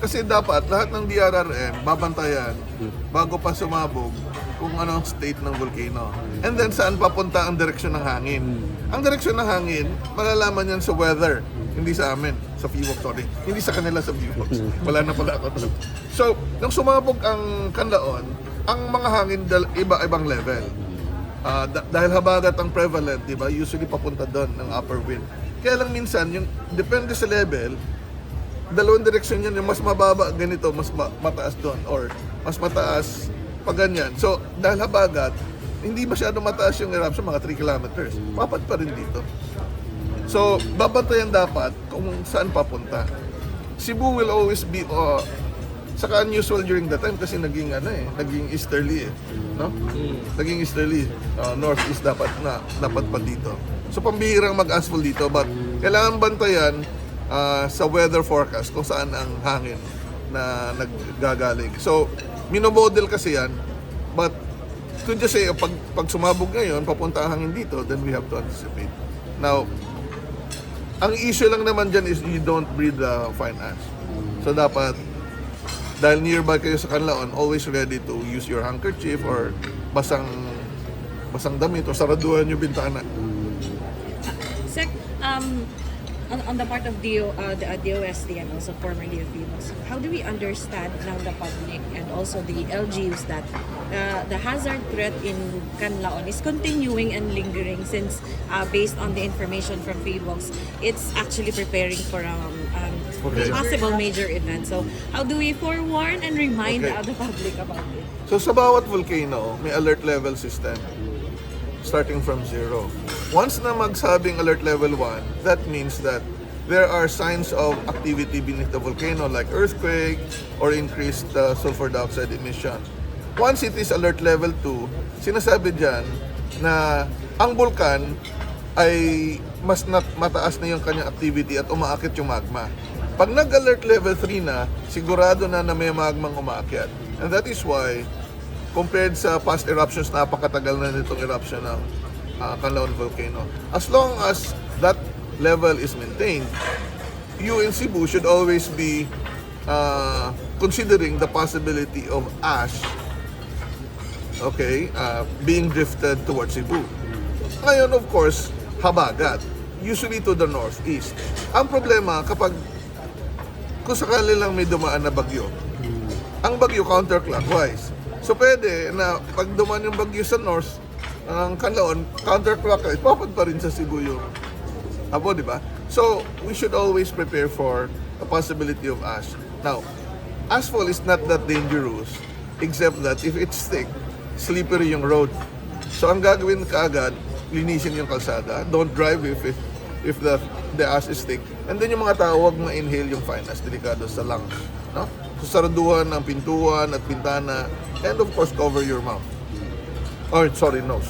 Kasi dapat lahat ng DRRM babantayan bago pa sumabog kung anong state ng volcano. And then saan papunta ang direksyon ng hangin. Ang direksyon ng hangin, malalaman yan sa weather, hindi sa amin, sa Phivolcs, sorry. Hindi sa kanila sa Phivolcs. Wala na pala ako doon. So, nung sumabog ang Kanlaon, ang mga hangin iba-ibang level. Dahil habagat ang prevalent, di ba, usually papunta doon ng upper wind. Kaya lang minsan, yung depende sa level, dalawang direksyon yun, yung mas mababa ganito, mas mataas doon, or mas mataas pag ganyan. So, dahil habagat, hindi masyado mataas yung eruption, mga 3 kilometers. Papat pa rin dito. So, babantayan dapat kung saan papunta. Cebu will always be, saka unusual during that time kasi naging easterly no? Naging easterly, northeast dapat pa dito. So, pambihirang mag-asphalt dito, but kailangan bantayan sa weather forecast kung saan ang hangin na naggagaling. So, minomodel kasi yan, but to just say, pag sumabog ngayon, papunta ang hangin dito, then we have to anticipate. Now, ang issue lang naman dyan is you don't breathe fine ash. So, dapat, dahil nearby kayo sa Kanlaon, always ready to use your handkerchief or basang damit o saraduhan yung bintana. Sec, on the part of the DOST and also formerly of Phivolcs, how do we understand now the public and also the LGUs that the hazard threat in Kanlaon is continuing and lingering since based on the information from Phivolcs, it's actually preparing for a possible major event. So how do we forewarn and remind the public about it? So sa bawat volcano, may alert level system starting from 0. Once na magsabing alert level 1, that means that there are signs of activity beneath the volcano like earthquake or increased sulfur dioxide emission. Once it is alert level 2, sinasabi dyan na ang bulkan ay mas mataas na yung kanyang activity at umaakit yung magma. Pag nag-alert level 3 na, sigurado na may magmang umaakyat. And that is why, compared sa past eruptions, napakatagal na nitong eruption ng Kanlaon volcano. As long as that level is maintained, you in Cebu should always be considering the possibility of ash being drifted towards Cebu. Ngayon, of course, habagat, usually to the northeast. Ang problema, kung sakali lang may dumaan na bagyo, ang bagyo counterclockwise. So pwede na pag dumaan yung bagyo sa north, ang Kanlaon, counterclockwise, papad pa rin sa Cebu yung abo, di ba? So, we should always prepare for a possibility of ash. Now, asphalt is not that dangerous, except that if it's thick, slippery yung road. So, ang gagawin kaagad, linisin yung kalsada. Don't drive if the ash is thick. And then yung mga tao, huwag ma-inhale yung fine ash, delikado sa lungs. No? So, saraduhan ang pintuan at bintana, and of course, cover your mouth. Or, sorry, nose.